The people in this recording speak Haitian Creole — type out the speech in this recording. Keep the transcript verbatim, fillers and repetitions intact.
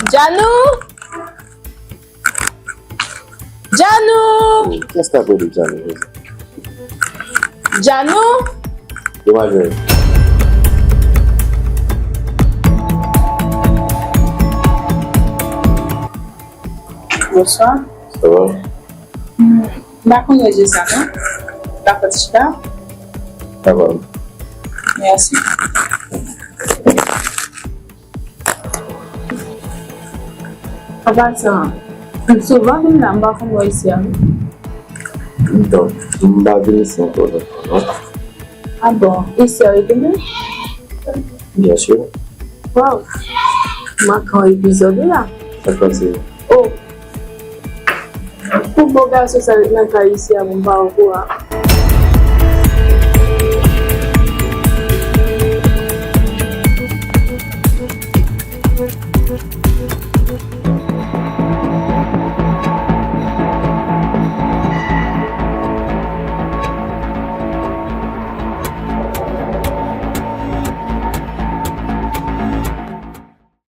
Djanou! Djanou! Kiyès k ap rele Djanou? Djanou! Demwazèl. Bonswa. Sa va? M pa konn rezo sa non. Dakò, chita. Dakò. Mèsi. An pasan, m souvan vin la, m pa konn wè isi a non. Donk, m pa vin isi ankò non. Ah bon, isi a retounen? Byen si. Waw, manke yon epizòd wi la. Sa k pase? Oh, pou bon gason sa ret nan kay isi a, bon, m pa okouran.